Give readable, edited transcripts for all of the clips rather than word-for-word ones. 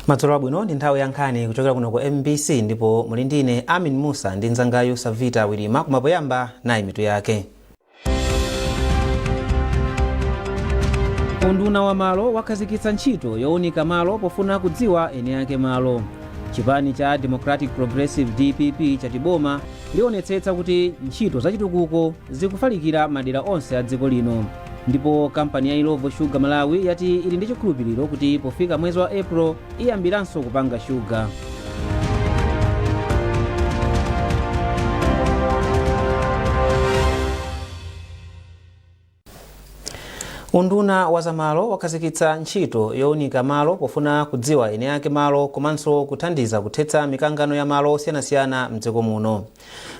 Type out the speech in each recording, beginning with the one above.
Madzulo abwino. Ndi nthawi ya nkhani kuchokera kuno ku MBC, ndipo muli ndine Amin Musa ndi mnzangayu Savita Wirima. Kumapoyamba nayi mitu yake. Unduna wa malo wakhazikitsa ntchito yowunika malo pofuna kudziwa eni ake malo. Chipani cha Democratic Progressive, DPP, chati boma lionetsetsa kuti ntchito zachitukuko zikufalikira madera onse a dziko lino. Ndipo kampani ya Illovo Sugar Malawi yati ili ndi chikhulupiriro kuti pofika mwezi wa April iyambiranso kupanga shuga. Unduna wa zamalo wakhazikitsa ntchito yowunika malo pofuna kudziwa eni ake malo komanso kuthandiza kuthetsa mikangano ya malo osiyanasiyana mdziko muno.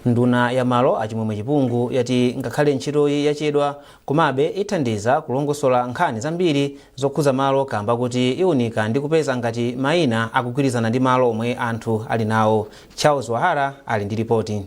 Nduna ya malo, Achimwemwe Chipungu, yati ngakhale ntchitoyi yachedwa, komabe ithandiza kulongosola nkhani zambiri zokhuza malo kamba kuti iwunika ndi kupeza ngati mayina akugwirizana ndi malo omwe anthu ali nawo. Charles Wahara ali ndi ripoti.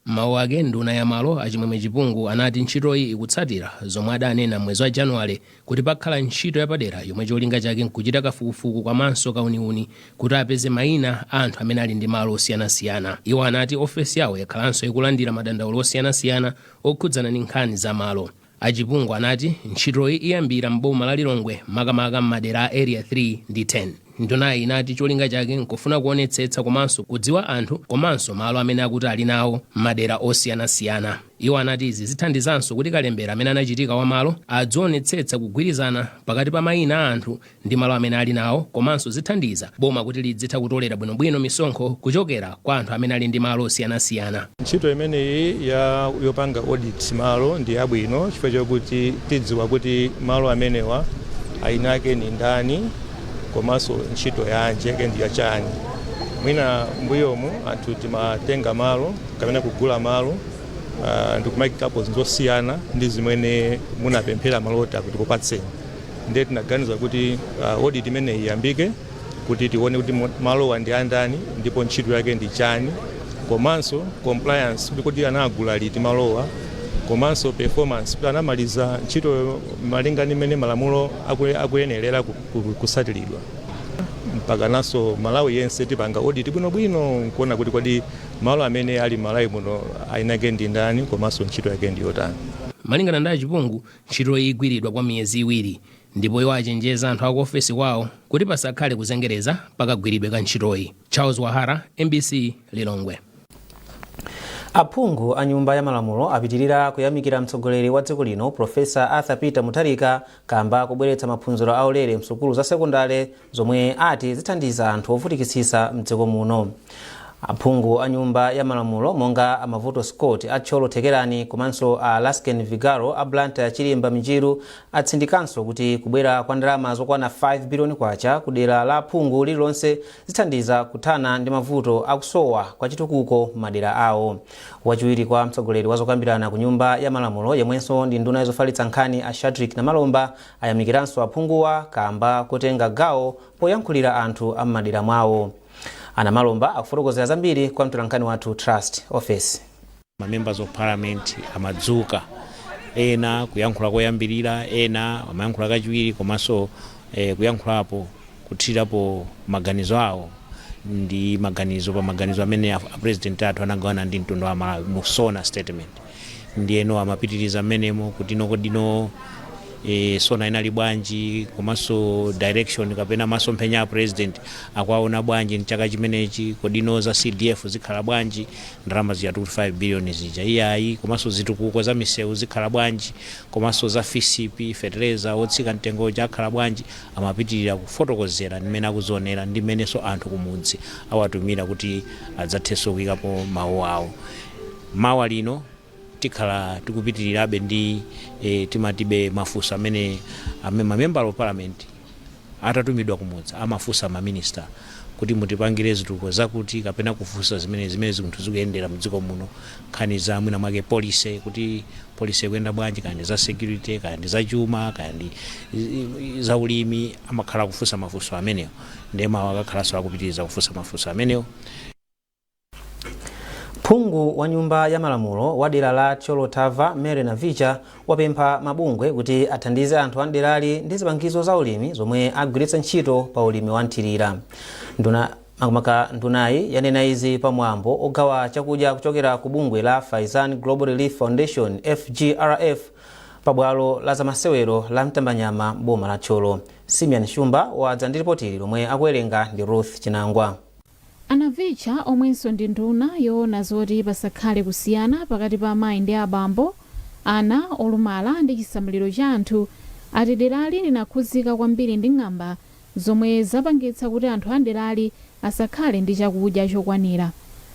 M'mawu ake, nduna ya malo, Achimwemwe Chipungu, anati ntchitoyi ikutsatira zomwe adanena mwezi wa Januwale kuti pakhala ntchito yapadera yomwe cholinga chake nkuchita kafukufuku komanso kauniuni kuti apeze mayina a anthu amene ali ndi malo osiyanasiyana. Iwo anati ofesi yawo yakhalanso ikulandira madandaulo osiyanasiyana okhudzana ndi nkhani za malo. A Chipungu anati ntchitoyi iyambira m'boma la Lilongwe, makamaka m'madera a Area 3 ndi 10. Ndunayi inati cholinga chake nkufuna kuonetsetsa komanso kudziwa anthu komanso malo amene akuti ali nawo m'madera osiyanasiyana. Iwo anati izi zithandizanso kuti kalembera amene anachitika wa malo adzionetsetsa kugwirizana pakati pa mayina a anthu ndi malo amene ali nawo, komanso zithandiza boma kuti lidzitha kutolera bwinobwino misonkho kuchokera kwa anthu amene ali ndi malo osiyanasiyana. Ntchito imeneyi ya yopanga audit malo ndi yabwino chifukwa chokuti tidziwa kuti malo amenewa eni ake ni ndani komanso ntchito yanji yake ndi yachani. Mwina mbuyomu anthu timatenga malo kapena kugula malo ndikumayikapo zinthu zosiyana ndi zimene munapemphera malo oti akuti kupatseni. Ndiye tinaganiza kuti audit imeneyi iyambike kuti tione kuti malowa ndi andani ndipo ntchito yake ndi chani, komanso compliance, kuti kodi anagula liti malowa, komanso performance, kuti anamaliza ntchito malinga ndi mmene malamulo akuyenerera kusatiridwa. Mpaka naso Malawi yense tipanga audit bwinobwino nkuona kuti kodi malo amene ali Malawi muno eni ake ndi ndani komanso ntchito yake ndi yotani. Malingana ndi Achipungu, ntchitoyi igwiridwa kwa miyezi 2, ndipo iwo achenjeza anthu aku ofesi kwawo kuti pasakhale kuzengereza pakagwiridwe ka ntchitoyi. Charles Wahara, MBC, Lilongwe. Aphungu a Nyumba ya Malamulo apitirira kuyamikira mtsogoleri wa dziko lino, Profesa Arthur Peter Mutharika, kamba kubweretsa maphunziro aulere msukulu za sekondale zomwe ati zithandiza anthu ovutikitsitsa mdziko muno. Aphungu a Nyumba ya Malamulo monga a Mavuto Scott a Thyolo Thekerani komanso a Lasken Vigaro a Blantyre Chilimba Mijiru atsindikanso kuti kubwera kwa ndalama zokwana 5 biliyoni kwacha ku dera la aphungu lililonse zithandiza kuthana ndi mavuto akusowa kwa chitukuko m'madera awo. Wachiwiri kwa mtsogoleri wa zokambirana ku Nyumba ya Malamulo yemwenso ndi nduna yozofalitsa nkhani, a Shadric Namalomba, ayamikiranso aphunguwa kamba kutenga gawo poyankhulira anthu a m'madera mwawo. Anamalomba akufotokozera zambiri kwa mtolankhani wathu Trust Office. Ma members of parliament amadzuka, ena kuyankhula koyambirira, ena amayankhula kachiwiri, komanso kuyankhulapo kuthirirapo maganizo awo ndi maganizo pa maganizo amene a president athu anagawana ndi mtundu wa Malawi mu SONA statement. Ndiyeno amapitiriza mmenemo kuti no, kodino SONA inali bwanji, komanso direction kapena masomphenya a president akuwaona bwanji mchaka chimenechi, kodino za CDF zikhala bwanji, ndalama zija 25 billion zija iyayi, komanso zitukuko za misewu zikhala bwanji, komanso za FISP, fertilizer wotsika mtengo uja akhala bwanji. Amapitirira kufotokozera mmene akuzionera ndi mmenenso anthu kumudzi awatumira kuti adzathenso kuyikapo mawu awo. Mawa lino tikhala tikupitirirabe ndi timatibe mafunso amene ma member of parliament atatumidwa kumudzi amafunsa maminista kuti mutipangire zitukuko zakuti, kapena kufunsa zimene zinthu zikuyendera mdziko muno, nkhani za mwina mwake policy, kuti policy ikuyenda bwanji, kaya ndi za security, kaya ndi za chuma, kaya ndi za ulimi. Amakhala kufunsa mafunso amenewo, ndiye mawa akakhalanso akupitiriza kufunsa mafunso amenewo. Phungu wa Nyumba ya Malamulo wa dera la Thyolo Thava, Mary Navicha, wapempha mabungwe kuti athandize anthu a mderali ndi zipangizo za ulimi zomwe agwiritsa ntchito pa ulimi wa nthirira. Nduna makamaka ndunayi yanena izi pamwambo ogawa chakudya kuchokera ku bungwe la Faizan Global Relief Foundation, FGRF, pabwalo la zamasewero la Mtambanyama, boma la Thyolo. Simeon Shumba wadza ndi ripotili lomwe akuwerenga ndi Ruth Chinangwa. A Navicha, omwenso ndi nduna yoona zoti pasakhale kusiyana pakati pa amayi ndi abambo, ana olumala ndi chisamaliro cha anthu, ati derali linakhuzika kwambiri ndi ng'amba zomwe zapangitsa kuti anthu a derali asakhale ndi chakudya chokwanira.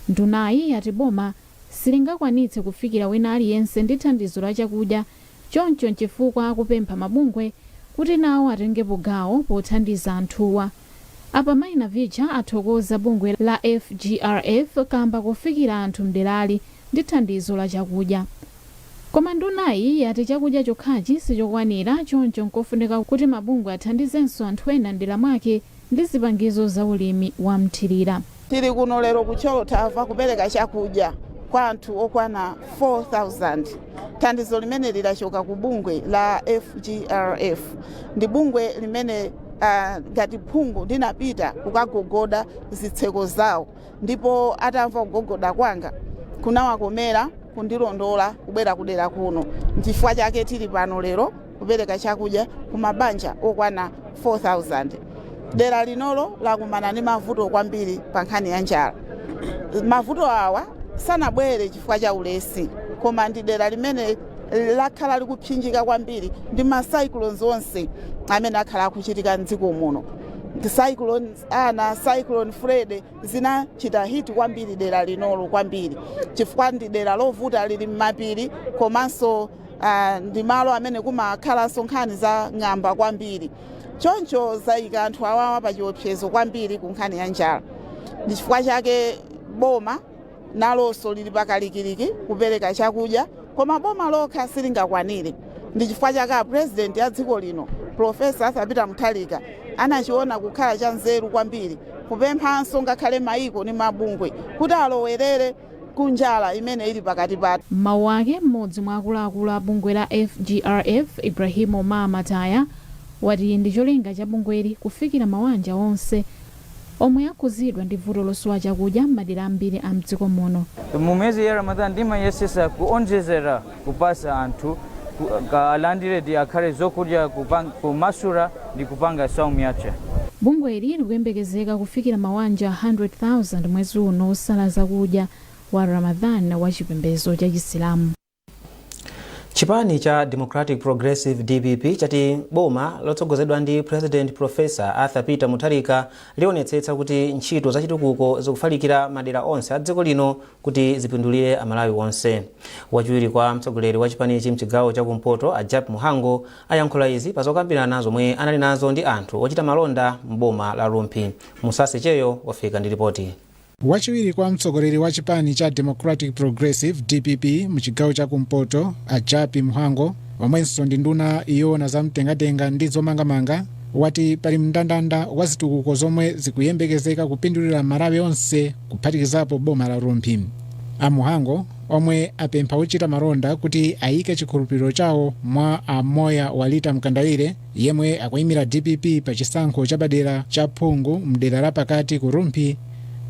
Ndunayi yati boma silingakwanitse kufikira wina aliyense ndi thandizo la chakudya, choncho nchifukwa akupempha mabungwe kuti nawo atengepo gawo pothandiza anthuwa. Apa mayi Navicha athokoza bungwe la FGRF kamba kufikira anthu mderali ndi thandizo la chakudya. Koma ndunayi yati chakudya chokhachi sichokwanira, choncho nkofunika kuti mabungwe athandizenso anthu ena mdera mwake ndi zipangizo za ulimi wa mthirira. Tili kuno lero ku Thyolo Thava kupereka chakudya kwa anthu okwana 4000. Thandizo limene lidachoka ku bungwe la FGRF. Ndi bungwe limene ngati phungu ndinapita kukagogoda zitseko zawo, ndipo atamva kugogoda kwanga kunawakomera kundilondola kubwera kudera kuno. Nchifukwa chake tili pano lero kupereka chakudya ku mabanja okwana 4000. Dera linolo lakumana ndi mavuto kwambiri pa nkhani ya njala. Mavuto awa sanabwere chifukwa cha ulesi, koma ndi dera limene lakhala likupsinjika kwambiri ndi ma cyclones onse amene akhala akuchitika mdziko muno. Cyclone Ana, Cyclone Freddy zinachita hit kwambiri dera linolo kwambiri, chifukwa ndi dera lovuta, lili m'mapiri, komanso ndi malo amene kumakhalanso nkhani za ng'amba kwambiri. Choncho zayika anthu awawa pa chiopsezo kwambiri ku nkhani ya njala. Ndi chifukwa chake boma nalonso lili pakalikiliki kupereka chakudya, koma boma lokha silingakwanire. Ndi chifukwa chake a President a dziko lino, Professor Arthur Peter Mutharika, anachiona kukhala cha nzeru kwambiri kupemphanso ngakhale mayiko ndi mabungwe kuti alowerere ku njala imene ili pakati pathu. M'mawu ake, mmodzi mwa akuluakulu a bungwe la FGRF, Ibrahim Omar Mataya, wati ndi cholinga cha bungweli kufikira mawanja onse omwe akhuzidwa ndi vuto losowa chakudya m'madera ambiri a mdziko muno. Mu mwezi ya Ramadan ndimayesesa kuonjezera kupasa anthu alandire ndi akhale zokudya kumasula ndi kupanga saumu yache. Bungweli likuyembekezeka kufikira mawanja 100,000 mwezi uno osala zakudya wa Ramadan wa chipembedzo cha Chisilamu. Chipani cha Democratic Progressive, DPP, chati boma lotsogozedwa ndi President Professor Arthur Peter Mutharika lionetsetsa kuti ntchito zachitukuko zikufalikira madera onse a dziko lino kuti zipindulire Amalawi onse. Wachiwiri kwa mtsogoleri wa chipanichi mchigawo chakumpoto, a Jappie Mhango, ayankhula izi pazokambirana zomwe anali nazo ndi anthu ochita malonda m'boma la Rumphi. Musase Cheyo wafika ndi ripoti. Wachiwiri kwa mtsogoleri wa chipani cha Democratic Progressive, DPP, muchigawo chakumpoto, a Jappie Mhango, omwenso ndi nduna yoona zamtengatenga ndi zomangamanga, wati pali mndandanda wa zitukuko zomwe zikuyembekezeka kupindulira Malawi onse, kuphatikizapo boma la Rumphi. A Mhango, omwe apempha ochita malonda kuti ayike chikhulupiriro chawo mwa amoya Walita Mkandawire, yemwe akuyimira DPP pa chisankho chapadera cha phungu mdera la pakati ku Rumphi,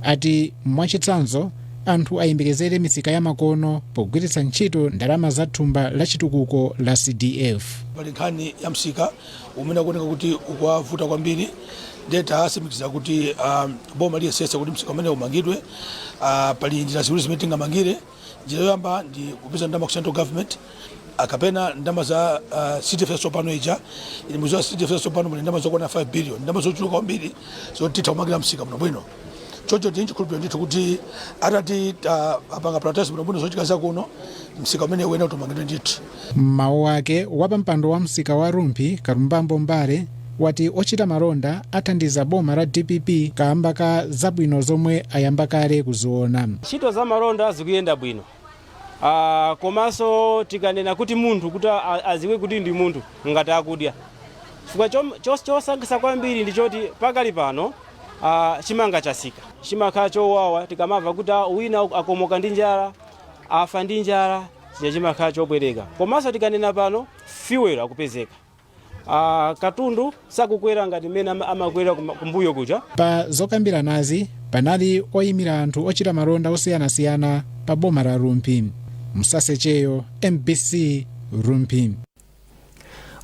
ati mwachitsanzo anthu ayembekezere misika ya makono pogwiritsa ntchito ndalama za thumba la chitukuko la CDF. Pali nkhani ya msika umene akuoneka kuti ukuwavuta kwambiri, ndiye tatsimikiza kuti boma liyesesa kuti msika umene umangidwe. Pali njira ziwiri zimene tingamangire. Njira yoyamba ndi kupeza ndalama ku central government kapena ndalama za CDF yatsopano ija. Ili mwezi wa CDF yatsopano muli ndalama zokwana 5 billion, ndalama zochuluka kwambiri zoti titha kumangira msika bwinobwino. Choncho tili chikhulupiriro ndithu kuti atati apanga prioritize bwinobwino zochitika zakuno, msika umene uyenera kuti umangidwe ndithu. Mmawu ake, wapampando wa msika wa Rumphi, Kalumbambo Mbale, wati ochita malonda athandiza boma la DPP kamba ka zabwino zomwe ayamba kale kuziona. Ntchito za malonda zikuyenda bwino. Komanso tikanena kuti munthu kuti aziwe kuti ndi munthu ngati akudya, chifukwa chosangalatsa kwambiri ndi choti pakali pano Chimanga chasika, chimakhala chowawa tikamamva kuti wina akomoka ndi njala, afa ndi njala, chija chimakhala chobwereka. Komanso tikanena pano, fuel akupezeka, katundu sakukwera ngati mmene amakwera kumbuyo kuja. Pa zokambiranazi panali oyimira anthu ochita malonda osiyanasiyana pa boma la Rumphi. Msasecheyo, MBC, Rumphi.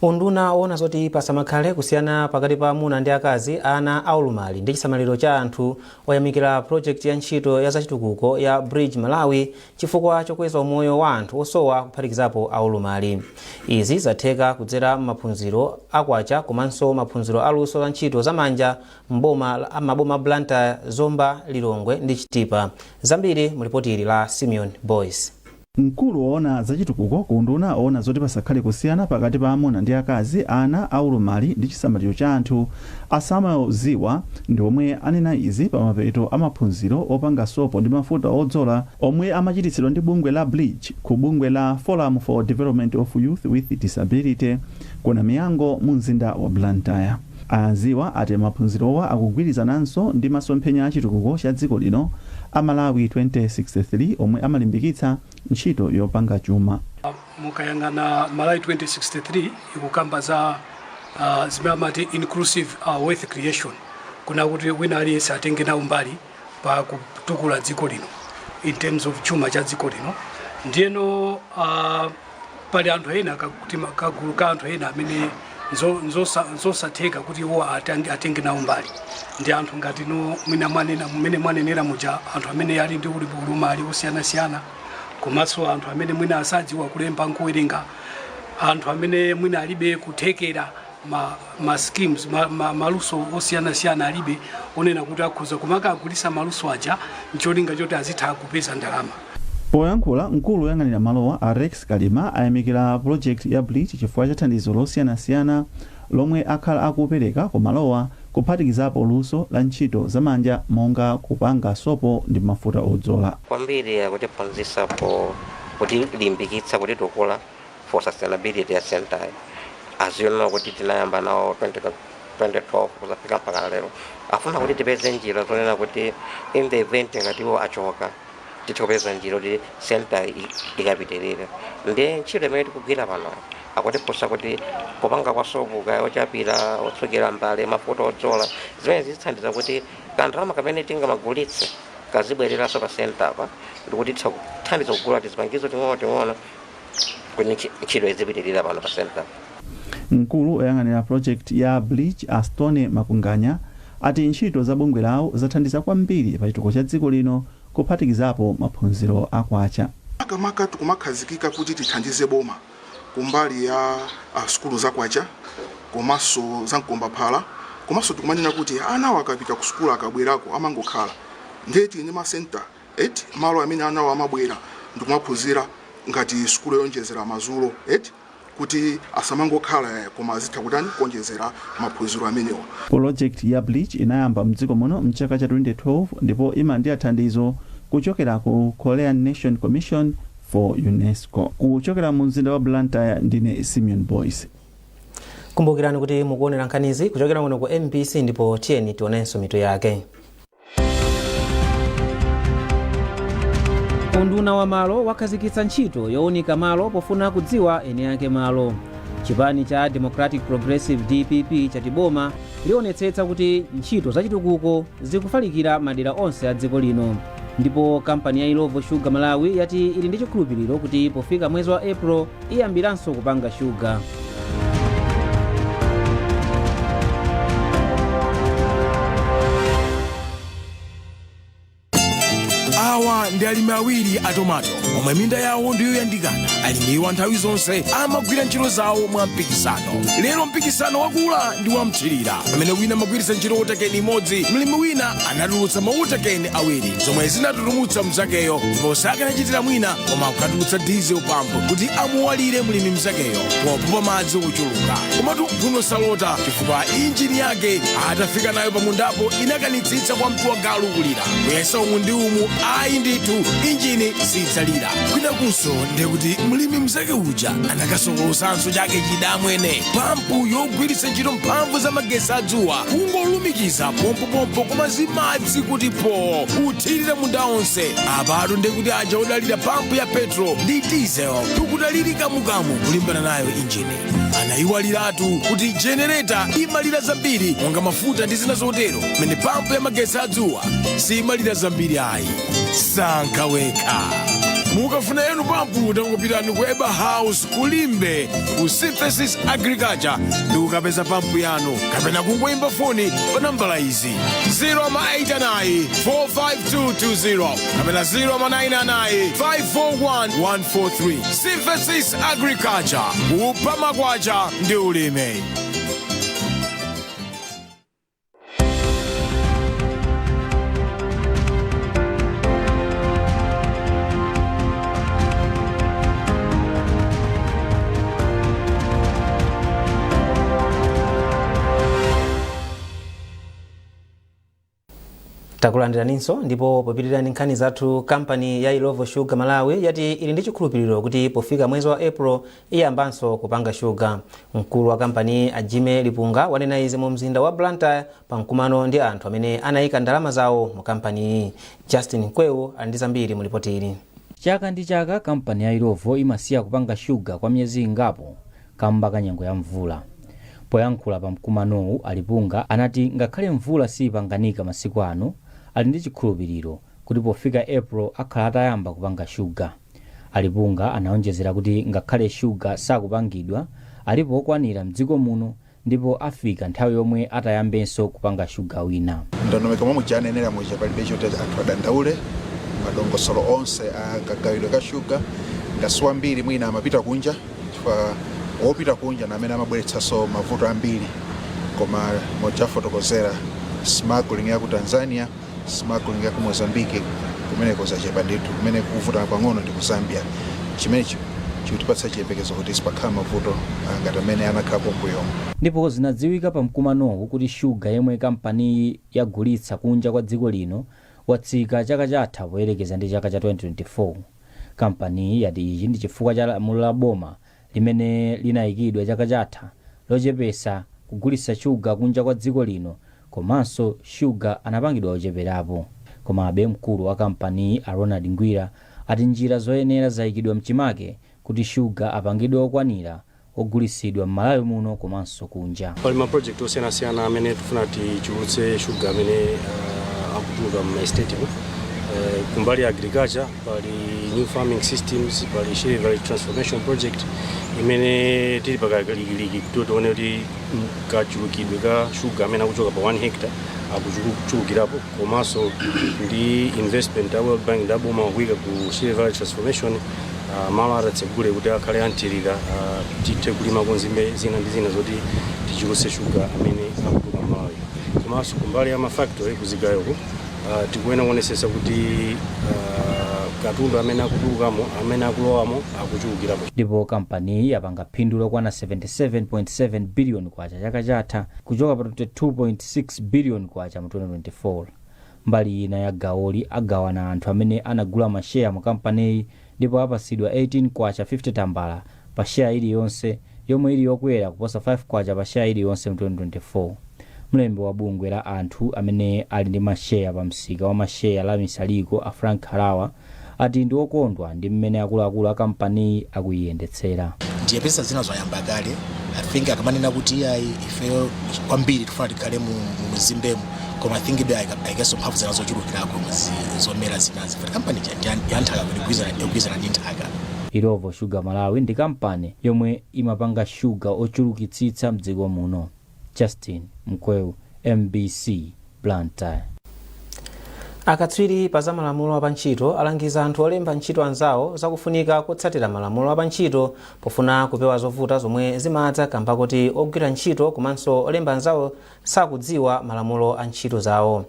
Unduna owona zoti pasamakhale kusiyana pakati pa amuna ndi akazi, ana aulumali ndi chisamaliro cha anthu oyamikira project ya ntchito ya zachitukuko ya Bridge Malawi chifukwa chokweza umoyo wa anthu osowa, kuphatikizapo aulumali. Izi zatheka kudzera m'maphunziro akwacha komanso maphunziro aluso la ntchito zamanja mboma maboma Blantyre, Zomba, Lilongwe ndi Chitipa. Zambiri mu lipoti ili la Simeon Boys. Mkulu woona zachitukuko ku unduna owona zoti pasakhale kusiyana pakati pa amuna ndi akazi, ana aulumali ndi chisamaliro cha anthu, a Samuel Ziwa, ndi omwe anena izi pa mapeto a maphunziro opanga sopo ndi mafuta odzola omwe amachititsidwa ndi bungwe la Bridge ku bungwe la Forum for Development of Youth with Disability ku Namiyango mu mzinda wa Blantyre. Aziwa ati maphunzirowa akugwirizananso ndi masomphenya a chitukuko cha dziko lino a Malawi 2063 omwe amalimbikitsa ntchito yopanga chuma. Mukayang'ana Malawi 2063 ikukamba za zimene amati inclusive wealth creation, kuna kuti wina aliyense atenge nawo mbali pa kutukula dziko lino in terms of chuma cha dziko lino. Ndiyeno pali anthu ena, kagulu ka anthu ena amene nzosatheka kuti iwo atenge nawo mbali, ndi anthu ngati no mwina mwanena mmene mwanenera muja, anthu amene ali ndi ulumali osiyanasiyana, komanso anthu amene mwina asadziwa kulemba nkuwerenga, anthu amene mwina alibe kuthekera ma schemes, maluso osiyanasiyana alibe onena kuti akhoza kumakagulisa maluso aja ncholinga choti azitha kupeza ndalama. Poyankhula, mkulu woyang'anira malowa a Rex Kalima ayamikira project ya Bridge chifukwa cha thandizo losiyanasiyana lomwe akhala akupereka ku malowa, kuphatikizapo luso la ntchito zamanja monga kupanga sopo ndi mafuta odzola. Kwambiri akutiphunzisapo, kutilimbikitsa, kutitukula for sustainability ya center. As you know kuti tinayamba nawo 20 2012 kuzafika mpaka lero, afuna kuti tipeze njira zonena kuti in the event ngati iwo achoka, tithe kupeza njira kuti center ikapitirire. Ndiye ntchito imene tikugwira pano, akutiphunzitsa kuti kupanga kwa sopo, kaya ochapira, otsukira mbale, mafuta odzola, zimene zithandiza kuti kandalama kamene tingamagulitse kazibwereranso pa center apa, ndikuti titha kuthandiza kugula tizipangizo ting'ono ting'ono kuti ntchito izipitirira pano pa center. Mkulu oyang'anira project ya Bridge, Astone Makunganya, ati ntchito za bungwe lawo zathandiza kwambiri pa chitukuko cha dziko lino, kuphatikizapo maphunziro akwacha. Makamaka tikumakhazikika kuti tithandize boma kumbali ya sukulu zakwacha komanso za mkombaphala, komanso tikumanena kuti anawo akapita ku sukulu, akabwerako amangokhala. Ndiye tili ndi ma center eti, malo amene anawo amabwera ndikumaphunzira ngati sukulu yonjezera madzulo eti, kuti asamangokhala koma azitha kutani, kuonjezera maphunziro amenewa. Project ya Bridge inayamba mdziko muno mchaka cha 2012 ndipo imalandira thandizo kuchokera ku Korean Nation Commission for UNESCO. Kuchokera mu mzinda wa Blantyre, ndine Simeon Boys. Kumbukirani kuti mukuonera nkhanizi kuchokera kuno ku MBC, ndipo tiyeni tionenso mitu yake. Unduna wa malo wakhazikitsa ntchito yowunika malo pofuna kudziwa eni ake malo. Chipani cha Democratic Progressive, DPP, chati boma lionetsetsa kuti ntchito zachitukuko zikufalikira madera onse a dziko lino. Ndipo kampani ya Illovo Sugar Malawi yati ili ndi chikhulupiriro kuti pofika mwezi wa April iyambiranso kupanga shuga. Awa ndi alimi awiri a tomato omwe minda yawo ndiyoyandikana. Alimiwa nthawi zonse amagwira ntchito zawo mwa mpikisano. Lero mpikisano wakula ndi wamthirira. Pamene wina amagwiritsa ntchito water can imodzi, mlimi wina anatulutsa ma water can awiri, zomwe zinatutumutsa mnzakeyo, ndipo sakanachitira mwina koma kukatulutsa diesel pump kuti amuwalire mlimi mnzakeyo popopa madzi ochuluka. Komatu mphuno salota, chifukwa injini yake atafika nayo pamundapo inakanitsitsa kwa mtu wa galu kulira, kuyesa umu ndi umu, ayi ndithu, injini sidzalira. Mthirira. Kwinakunso ndiye kuti mlimi mzake uja anakasokolosanso chake chidamwene, pampu yogwiritsa ntchito mphamvu za magesi adzuwa, kungolumikiza pompopompo koma zimadzi kuti po uthirira munda onse. Apatu ndiye kuti aja odalira pampu ya petrol ndi diesel tikudaliri kamukamu kulimbana nayo injini. Anayiwaliratu kuti jenereta imalira zambiri monga mafuta ndi zina zotero, mene pampu ya magesi adzuwa simalira zambiri ayi. Sankha wekha. Mukafuna yanu pampu, tangopitani ku Eba House kulimbe ku Synthesis Agriculture ndi kukapeza pampu yanu, kapena kungoyimba foni pa nambala izi: 089 45220 kapena 099 541 143. Synthesis Agriculture, kupha makwacha ndi ulimi. Takulandiraninso. Ndipo popitirira nkhani zathu, kampani ya Illovo Sugar Malawi yati ili ndi chikhulupiriro kuti pofika mwezi wa April iyambanso kupanga shuga. Mkulu wa kampani a Jimmy Lipunga wanena izi mu mzinda wa Blantyre pa mkumano ndi anthu amene anayika ndalama zawo mu kampaniyi. Justin Mkwewu ali ndi zambiri mu ripoti ili. Chaka ndi chaka kampani ya Illovo imasiya kupanga shuga kwa miyezi ingapo kamba ka nyengo ya mvula. Poyankhula pa mkumanowu, Alipunga anati ngakhale mvula siyipanganika masiku ano, ali ndi chikhulupiriro kuti pofika April akhala atayamba kupanga shuga. Alipunga anaonjezera kuti ngakhale shuga sakupangidwa, alipo okwanira mdziko muno ndipo afika nthawi yomwe atayambenso kupanga shuga wina. Ndondomeko momwe janenera muja, palibe choti anthu adandaule. Madongosolo onse a kagawidwe ka shuga, ngasi wambiri mwina amapita kunja, chifukwa wopita kunja na amene amabweretsanso mavuto ambiri. Koma mojafotokozera, smuggling ya ku Tanzania, smuggling ya ku Mozambique, kumeneko zachepa ndithu. Kumene kuvuta pang'ono ndi ku Zambia. Chimenechi chikutipatsa chiyembekezo kuti sipakhala mavuto ngati amene anakhalapo mbuyomu. Ndipo zinadziwika pa mkumanowu kuti shuga yemwe kampaniyi yagulitsa kunja kwa dziko lino watsika chaka chatha poyerekeza ndi chaka cha 2024. Kampaniyi yati ichi ndi chifukwa cha lamulo la boma limene linayikidwa chaka chatha lochepesa kugulitsa shuga kunja kwa dziko lino, komanso shuga anapangidwa ocheperapo. Komabe mkulu wa kampaniyi a Ronald Ngwira ati njira zoyenera zayikidwa mchimake kuti shuga apangidwe okwanira ogulitsidwa m'Malawi muno komanso kunja. Pali ma project osiyanasiyana amene tifuna tichulutse shuga amene akutuluka mu estate mu. Kumbali ya agriculture pali new farming systems, pali Shire Valley Transformation Project imene tili pakalikiliki kuti tione kuti kachulukidwe ka shuga amene akuchoka pa 1 hectare akuchulukirapo, komanso ndi investment ya World Bank ndi aboma akuyika ku Shire Valley Transformation, malo atatsegule kuti akhale anthirira, tithe kulimako nzimbe zina ndi zina zoti tichulutse shuga amene akutuluka m'Malawi. Komanso kumbali ya mafactory kuzigayoko, tikuyenera kuonesesa kuti katundu amene akutulukamo, amene akulowamo, akuchulukirapo. Ndipo kampaniyi yapanga phindu lokwana 77.7 billion kwacha chaka chatha, kuchoka pa 22.6 billion kwacha mu 2024. Mbali ina ya gawoli agawana anthu amene anagula masheya mu kampaniyi, ndipo apasidwa 18 kwacha 50 tambala pa sheya iliyonse, yomwe ili yokwera kuposa 5 kwacha pa sheya iliyonse mu 2024. Mlembi wa bungwe la anthu amene ali ndi masheya pa msika wa masheya la Misaliko, a Frank Harawa, ati ndi okondwa ndi mmene akuluakulu a kampaniyi akuyiyendetsera. Ndiye pesa zina zayamba kale. I think akamanena kuti iyayi, ifeyo kwambiri tifuna tikhale mu mizimbemo, koma I think ibe ayikenso mphamvu zina zochulukirako zomera zinazi, but kampani ya nthaka ikugwirizana ndi nthaka. Illovo Sugar Malawi ndi kampani yomwe imapanga shuga ochulukitsitsa mdziko muno. Justin Mkweu, MBC, Blantyre. Akatswiri pa za malamulo apantchito alangiza anthu olemba ntchito anzawo zakufunika kutsatira malamulo apantchito pofuna kupewa zovuta zomwe zimadza kamba kuti ogwira ntchito komanso olemba anzawo sakudziwa malamulo a ntchito zawo.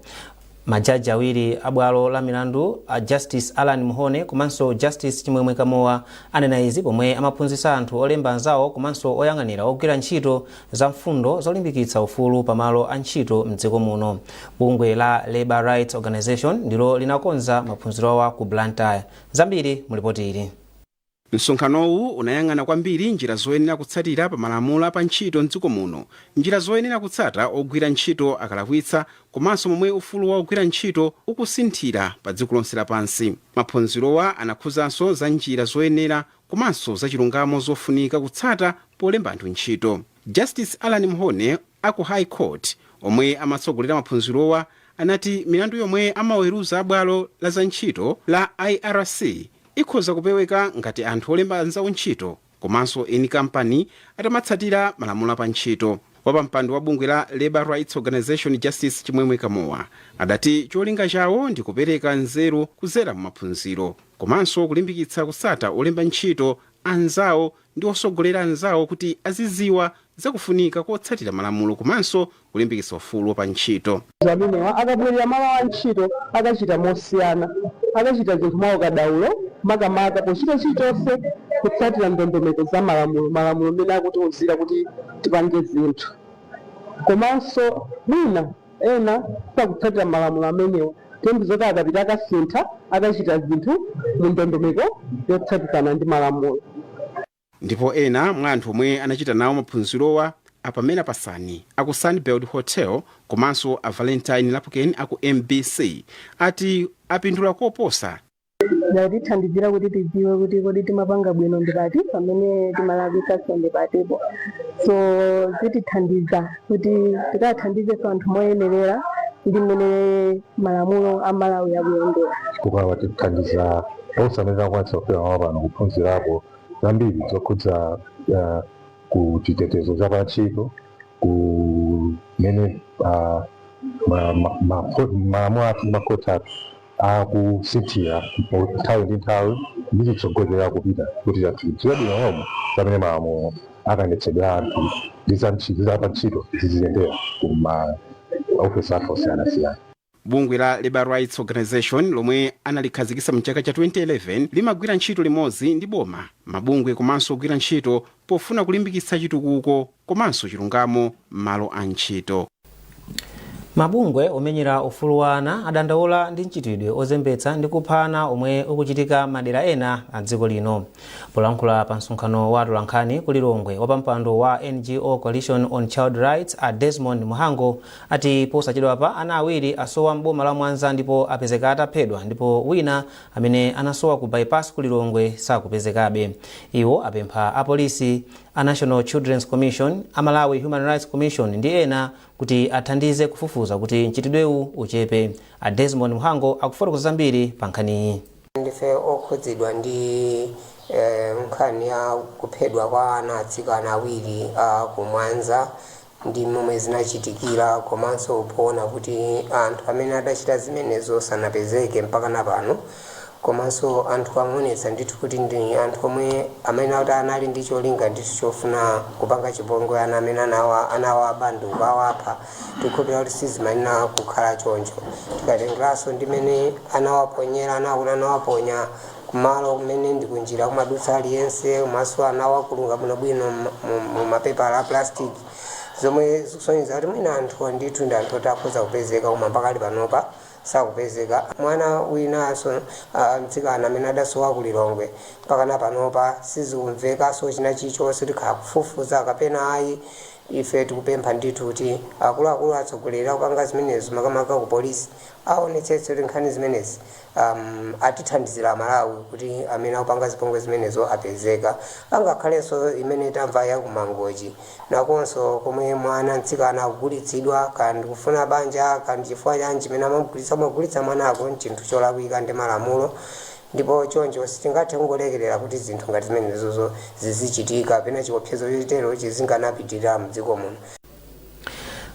Majaji awiri a bwalo la milandu, a Justice Alan Mhone komanso Justice Chimwemwe Kamowa, anena izi pomwe amaphunzitsa anthu olemba anzawo komanso oyang'anira ogwira ntchito za mfundo zolimbikitsa ufulu pamalo a ntchito mdziko muno. Bungwe la Labour Rights Organization ndilo linakonza maphunzirowa ku Blantyre. Zambiri mulipoti ili. Msonkhanowu unayang'ana kwambiri njira zoyenera kutsatira pa malamulo pa ntchito mdziko muno, njira zoyenera kutsata ogwira ntchito akalakwitsa, komanso momwe ufulu wa ogwira ntchito ukusinthira pa dziko lonse lapansi. Maphunzirowa anakhuzanso za njira zoyenera komanso zachilungamo zofunika kutsata polemba anthu ntchito. Justice Alan Mhone aku High Court, omwe amatsogolera maphunzirowa, anati milandu yomwe amaweruza abwalo la za ntchito la IRC ikhoza kupeweka ngati anthu olemba anzawo ntchito komanso eni kampani atamatsatira malamulo pa ntchito. Wapampando wa bungwe la Labour Rights Organization, Justice Chimwemwe Kamowa, adati cholinga chawo ndi kupereka nzeru kudzera mumaphunziro komanso kulimbikitsa kutsata olemba ntchito anzawo ndi osogolera anzawo kuti aziziwa zakufunika kotsatira malamulo komanso kulimbikitsa ufulu pa ntchito. Amenewa akabwerera malo a ntchito akachita mosiyana, akachita zinthu mwa ukadaulo, makamaka pochita chilichonse kutsatira ndondomeko za malamulo, malamulo amene akutiuzira kuti tipange zinthu. Komanso mwina ena sakutsatira malamulo amenewa, tiyembekeza kuti akapita akasintha, akachita zinthu mu ndondomeko yotsatirana ndi malamulo. Ndipo ena mwa anthu omwe anachita nawo maphunzirowa, apamene Pasani aku Sunbird Hotel komanso a Valentine Lapken aku MBC, ati apindula koposa. Yatithandizira kuti tidziwe kuti kodi timapanga bwino ndi pati, pamene timalakwitsanso ndi patipo. So zitithandiza kuti tikathandizenso anthu moyenerera ndi mmene malamulo a Malawi akuyendera. Chifukwa watithandiza onse amene takwanitsa kufika mawa pano kuphunzirapo zambiri zokhudza ku chitetezo cha pantchito, kumene malamulo athu ndi makhoti athu akusinthira nthawi ndi nthawi ndi chitsogolera kupita, kuti anthu tidziwe bwino lomwe zamene malamulo akayendetsedwe anthu ndi za ntchito za pantchito ziziyendera ku ma ofesi athu osiyanasiyana. Bungwe la Labour Rights Organization, lomwe analikhazikitsa mchaka cha 2011, limagwira ntchito limodzi ndi boma, mabungwe komanso ogwira ntchito pofuna kulimbikitsa chitukuko komanso chilungamo m'malo a ntchito. Mabungwe omenyera ufulu wa ana adandaula ndi mchitidwe ozembetsa ndi kupha ana omwe ukuchitika madera ena a dziko lino. Polankhula pa msonkhano wa atolankhani ku Lilongwe, wapampando wa NGO Coalition on Child Rights, a Desmond Muhango, ati posachedwapa ana awiri asowa m'boma la Mwanza ndipo apezeka ataphedwa, ndipo wina amene anasowa ku Bypass ku Lilongwe sakupezekabe. Iwo apempha apolisi, a National Children's Commission, a Malawi Human Rights Commission ndi ena kuti athandize kufufuza kuti mchitidwewu uchepe. A Desmond Muhango akufotokoza zambiri pa nkhaniyi. Ndife okhudzidwa ndi nkhani ya kuphedwa kwa ana atsikana awiri ku Mwanza ndi momwe zinachitikira, komanso poona kuti anthu amene adachita zimenezo sanapezeke mpaka na pano. Komanso anthu amaonetsa ndithu kuti ndi anthu omwe amene akuti anali ndi cholinga ndithu chofuna kupanga chipongwe ana amene anawaba ndi kukawapha. Tikukhulupirira kuti sizimayenera kukhala choncho, tikatengeranso ndi mmene anawaponyera, anakuti anawaponya kumalo kumene ndi kunjira kumadutsa aliyense, komanso anawakulunga bwinobwino mu mapepala a plastic, zomwe zikusonyeza kuti mwina anthu ndithu ndi anthu oti akhoza kupezeka, koma mpakali panopa sakupezeka. Mwana winanso mtsikana amene adasowa ku Lilongwe, mpakana panopa sizikumvekanso china chilichonse, tikhala kufufuza kapena ayi. Ife tikupempha ndithu kuti akuluakulu atsogoleri akupanga zimenezo, makamaka ku polisi, aonetsetse kuti nkhani zimenezi atithandizira Amalawi kuti amene akupanga zipongwe zimenezo apezeka. Angakhalenso imene tamva ya kuMangochi, nakonso komwe mwana mtsikana akugulitsidwa, kandi kufuna banja, kandi chifukwa chanji chimene amamugulitsa, amagulitsa mwanako, nchinthu cholakwika ndi malamulo. Ndipo choncho sitingathe kungolekerera kuti zinthu ngati zimenezozo zizichitika pena chiopsezo chotero chizinganapitirira mdziko muno.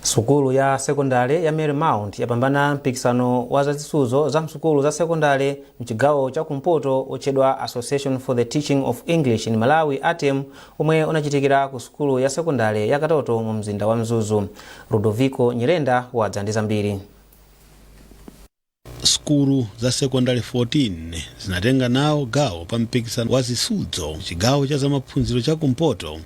Sukulu ya sekondale ya Mary Mount yapambana mpikisano wa zazisudzo za msukulu za sekondale mchigawo cha kumpoto otchedwa Association for the Teaching of English in Malawi, ATEM, omwe unachitikira ku sukulu ya sekondale ya Katoto mu mzinda wa Mzuzu. Ludovico Nyirenda wadza ndi zambiri. Sukulu za sekondari 14 zinatenga nawo gawo pa mpikisano wa zisudzo chigawo cha zamaphunziro chakumpoto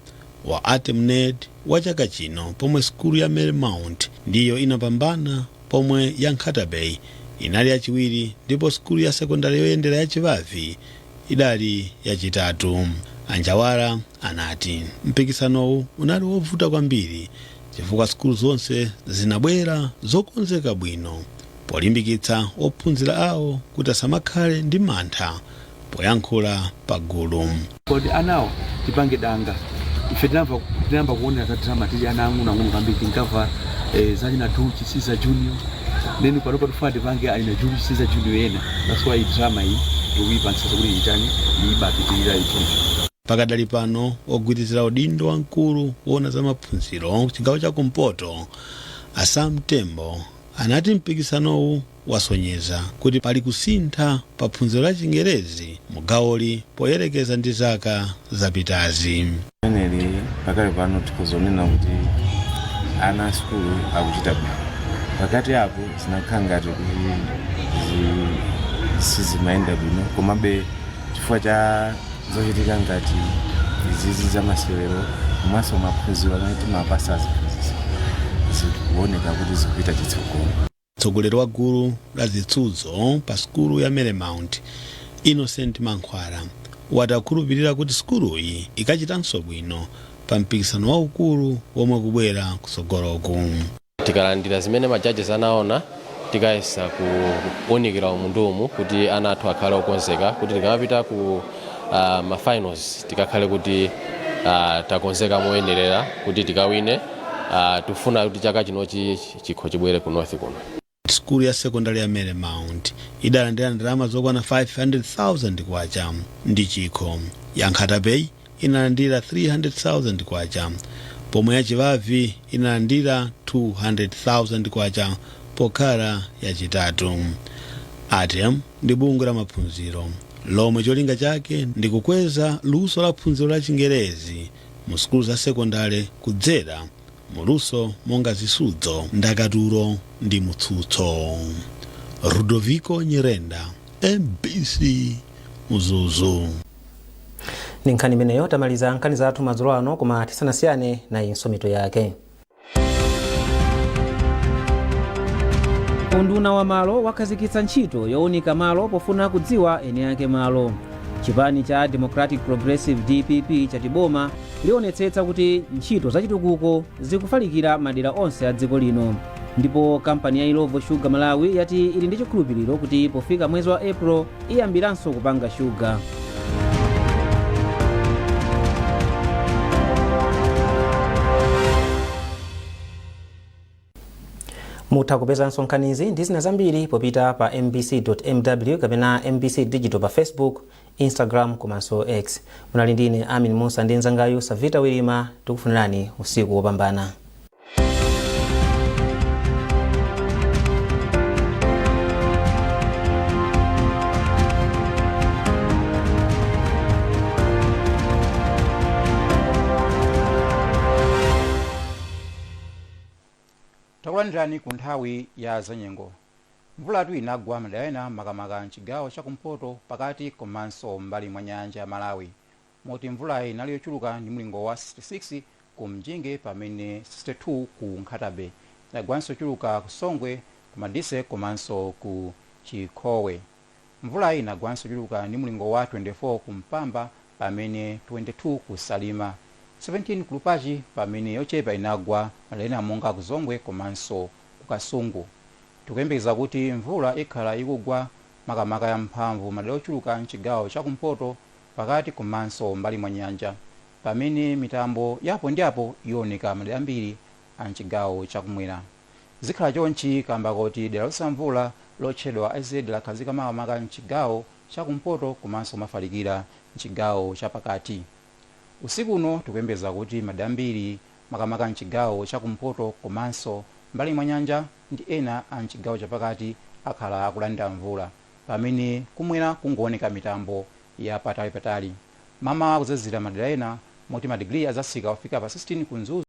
wa ATEMNet wa chaka chino, pomwe sukulu ya Marymount ndiyo inapambana, pomwe ya Nkhata Bay inali yachiwiri ndipo sukulu ya sekondari yoyendera ya Chivavi idali yachitatu. Anjawara anati mpikisanowu unali wovuta kwambiri chifukwa sukulu zonse zinabwera zokonzeka bwino polimbikitsa ophunzira awo kuti asamakhale ndi mantha poyankhula pagulu. Kodi anawo tipange danga ife tinamva kuonera za drama tili ana ang'onoang'ono kwambiri, tinkamva za ina Duchi Caesar Junior, then pano patufuna tipange alina Julius Caesar Junior ena. That's why drama iyi tikuyipantsasa kuti itani iyibapitirira ichoncho. Pakadali pano, ogwirizira udindo wamkulu wona za maphunziro chigawo chakumpoto Asam Tembo anati mpikisanowu wasonyeza kuti pali kusintha pa phunziro la Chingerezi mugawoli poyerekeza ndi zaka zapitazi. Meneli pakali pano tikuzonena kuti ana a sukulu akuchita bwino. Pakati apo zinakhala ngati kuti sizimayenda bwino, komabe chifukwa cha zochitika ngati izizi zamasewero komanso maphunziro amene timapasa aziphunzitsi, zikuoneka kuti zikupita chitsogolo. Mtsogoleri wa gulu la zisudzo pa sukulu ya Marymount, Innocent Mankhwala, wati akhulupirira kuti sukuluyi ikachitanso bwino pa mpikisano waukulu womwe kubwera kutsogoloku. Tikalandira zimene ma judges anaona, tikayesa kuunikira umu ndi umu kuti ana athu akhale okonzeka kuti tikamapita ku ma finals tikakhale kuti takonzeka moyenerera kuti tikawine. Tifuna kuti chaka chinochi chikho chibwere ku North kuno. Sukulu ya sekondari ya Marymount idalandira ndalama zokwana 500,000 kwacha ndi chikho, ya Nkhata Bay inalandira 300,000 kwacha, pomwe ya Chivavi inalandira 200,000 kwacha pokhala yachitatu. ATEM ndi bungwe la maphunziro lomwe cholinga chake ndi kukweza luso la phunziro la Chingerezi mu sukulu za sekondari kudzera muluso monga zisudzo, ndakatulo ndi mutsutso. Rudoviko Nyirenda, MBC, Mzuzu. Ndi nkhani imeneyo tamaliza nkhani zathu madzulo ano, koma tisanasiyane nayinso mitu yake. Unduna wa malo wakhazikitsa ntchito yowunika malo pofuna kudziwa eni ake malo. Chipani cha Democratic Progressive, DPP, chati boma lionetsetsa kuti ntchito zachitukuko zikufalikira madera onse a dziko lino. Ndipo kampani ya Illovo Sugar Malawi yati ili ndi chikhulupiriro kuti pofika mwezi wa April iyambiranso kupanga shuga. Mutha kupezanso nkhanizi ndi zina zambiri popita pa mbc.mw kapena MBC Digital pa Facebook, Instagram komanso X. Munali ndine Amin Musa ndi mnzangayu Savita Wilima. Tikufunirani usiku wopambana. Takulandirani ku nthawi ya zanyengo. Mvulatu inagwa madera ena, makamaka mchigawo chakumpoto, pakati komanso mbali mwa nyanja ya Malawi, moti mvulayi inali yochuluka ndi mlingo wa 66 ku Mchinji pamene 62 ku Nkhata Bay. Inagwanso yochuluka ku Songwe, ku Madise komanso ku Chikhowe. Mvulayi inagwanso yochuluka ndi mlingo wa 24 ku Mpamba pamene 22 ku Salima, 17 ku Rupachi, pamene yochepa inagwa madera ena monga ku Zongwe komanso ku Kasungu. Tikuyembekeza kuti mvula ikhala ikugwa, makamaka ya mphamvu, madera ochuluka mchigawo chakumpoto, pakati komanso mbali mwa nyanja, pamene mitambo yapo ndi apo ioneka madera ambiri a mchigawo chakumwera. Zikhala chonchi kamba koti dera lotsitsa mvula lotchedwa AZ lakhazika makamaka mchigawo chakumpoto komanso mafalikira mchigawo chapakati. Usiku uno tikuyembekeza kuti madera ambiri, makamaka mchigawo chakumpoto komanso mbali mwa nyanja ndi ena a mchigawo chapakati, akhala akulandira mvula, pamene kumwera kungooneka mitambo ya patalipatali. Mamawa kuzazira madera ena, moti madigiri azatsika kufika pa 16 ku Mzuzu.